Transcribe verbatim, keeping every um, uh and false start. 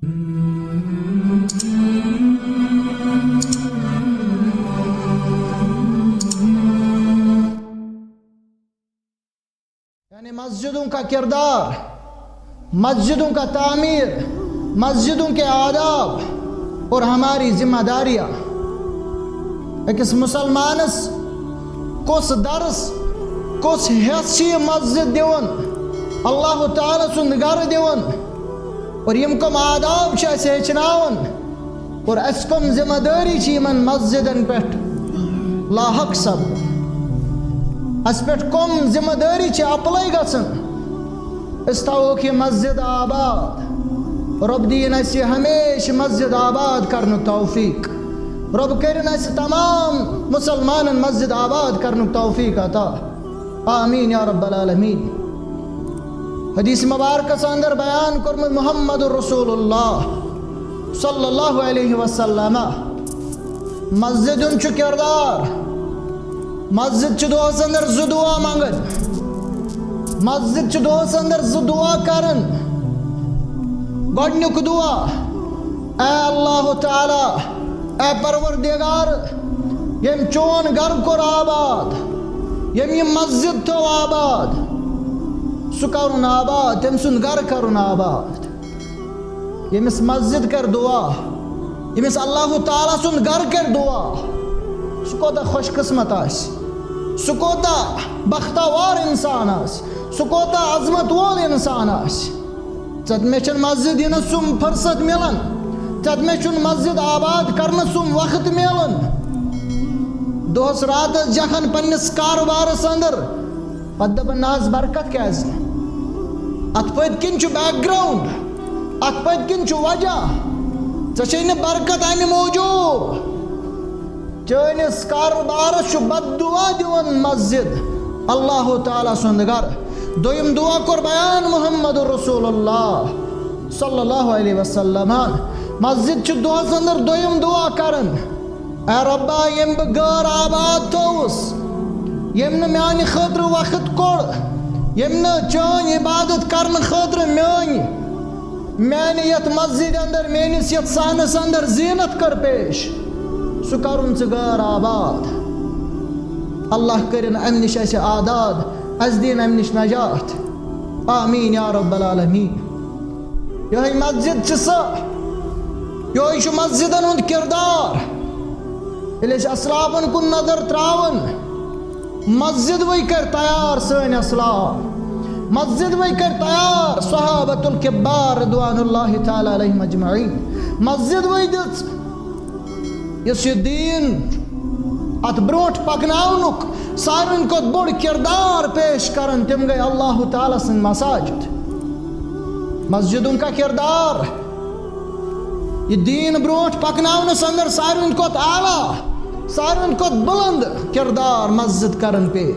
یعنی مسجدوں کا کردار، مسجدوں کا تعمیر، مسجدوں کے آداب اور ہماری ذمہ داریاں۔ أکِس مسلمانس کُس درس، کُس حصہٕ چھِ یہِ مسجد دِوان، اللہ تعالیٰ سُنٛد گرٕ دِوان، اور یِم کم آداب چھِ اَسہِ ہیٚچھناوان، اور اَسہِ کم ذمہ دٲری چھِ یِمن مسجدن پٮ۪ٹھ لاحق سپدان؟ اَسہِ پٮ۪ٹھ کم ذمہ دٲری چھِ apply گژھان؟ أسۍ تھاووکھ یہِ مسجد آباد۔ رۄب دِیِن اَسہِ ہمیشہِ مسجد آباد کرنُک توفیق۔ رۄب کٔرِن اَسہِ تمام مسلمانن مسجد آباد کرنُک توفیق عطا۔ آمین یا رب العالمین۔ حدیث مبارکس اندر بیان کوٚرمُت محمد رسول اللہ صلی اللہ علیہ وسلم۔ مسجد ہُنٛد چھُ کردار۔ مسجد چھِ دۄہس اندر زٕ دُعا منگان۔ مسجد چھِ دۄہس اندر زٕ دُعا کران۔ گۄڈٕنیُک دُعا، اے اللہ تعالیٰ، اے پروردگار، ییٚمۍ چون گرٕ کوٚر آباد، ییٚمۍ یہِ مسجد تھٲو آباد، سُہ کرُن آباد، تٔمۍ سُنٛد گرٕ کرُن آباد۔ ییٚمِس مسجد کر دُعا، ییٚمِس اللہ تعالیٰ سُنٛد گرٕ کر دُعا، سُہ کوتاہ خوش قسمت آسہِ، سُہ کوتاہ بختاوار انسان آسہِ، سُہ کوتاہ عظمت وول انسان آسہِ۔ ژےٚ مےٚ چھَنہٕ مسجد یِنَس سُم فرصت مِلان، ژےٚ مےٚ چھُنہٕ مسجد آباد کرنَس سُم وقت مِلان۔ دۄہَس راتَس جکھان پننِس کارٕبارَس اندر، پتہٕ دپان، نہ حظ، برکت کیازِ نہٕ؟ اتھ پٔتۍ کِنۍ چھُ background، اتھ پٔتۍ کِنۍ چھُ وجہ۔ ژےٚ چھے نہٕ برکت امہِ موٗجوٗب۔ چٲنِس کارٕبارس چھُ بد دعا دِوان مسجد، اللہ تعالیٰ سُنٛد گرٕ۔ دوٚیِم دعا کوٚر بیان محمد رسول اللہ صلی اللہ علیہ وسلمن۔ مسجد چھِ دۄہس اندر دوٚیِم دعا کران۔ اے رۄبا، ییٚمۍ بہٕ غٲر آباد تھووُس، ییٚمۍ نہٕ میانہِ خٲطرٕ وقت کوٚڑ، ییٚمۍ نہٕ چٲنۍ عبادت کرنہٕ خٲطرٕ میٲنۍ، میانہِ یتھ مسجد اندر، میٲنِس یتھ صحنس اندر زینت کٔر پیش، سُہ کرُن ژٕ غٲر آباد۔ اللہ کٔرِن امہِ نِش اسہِ آزاد، اسہِ دِن امہِ نِش نجات۔ آمین یا رب العالمین۔ یہے مسجد چھِ سۄ، یہے چھُ مسجدن ہُنٛد کردار۔ ییٚلہِ أسۍ اسلافن کُن نظر تراون، مسجد وے کر تیار سٲنۍ اسلاف، مسجد وے کر تیار صحابت الکبار رضوان اللہ تعالیٰ علیہم اجمعین۔ مسجد وے دِژ یُس یہِ دیٖن اتھ برونٛٹھ پکناونُک ساروٕے کھۄتہٕ بوٚڑ کردار پیش کران، تِم گٔے اللہ تعالیٰ سٕنٛدۍ مساجد۔ مسجدوں کا کردار، یہِ دیٖن برونٛٹھ پکناونس اندر ساروٕے کھۄتہٕ اعلیٰ، ساروٕے کھۄتہٕ بلند کردار مسجد کران پیش۔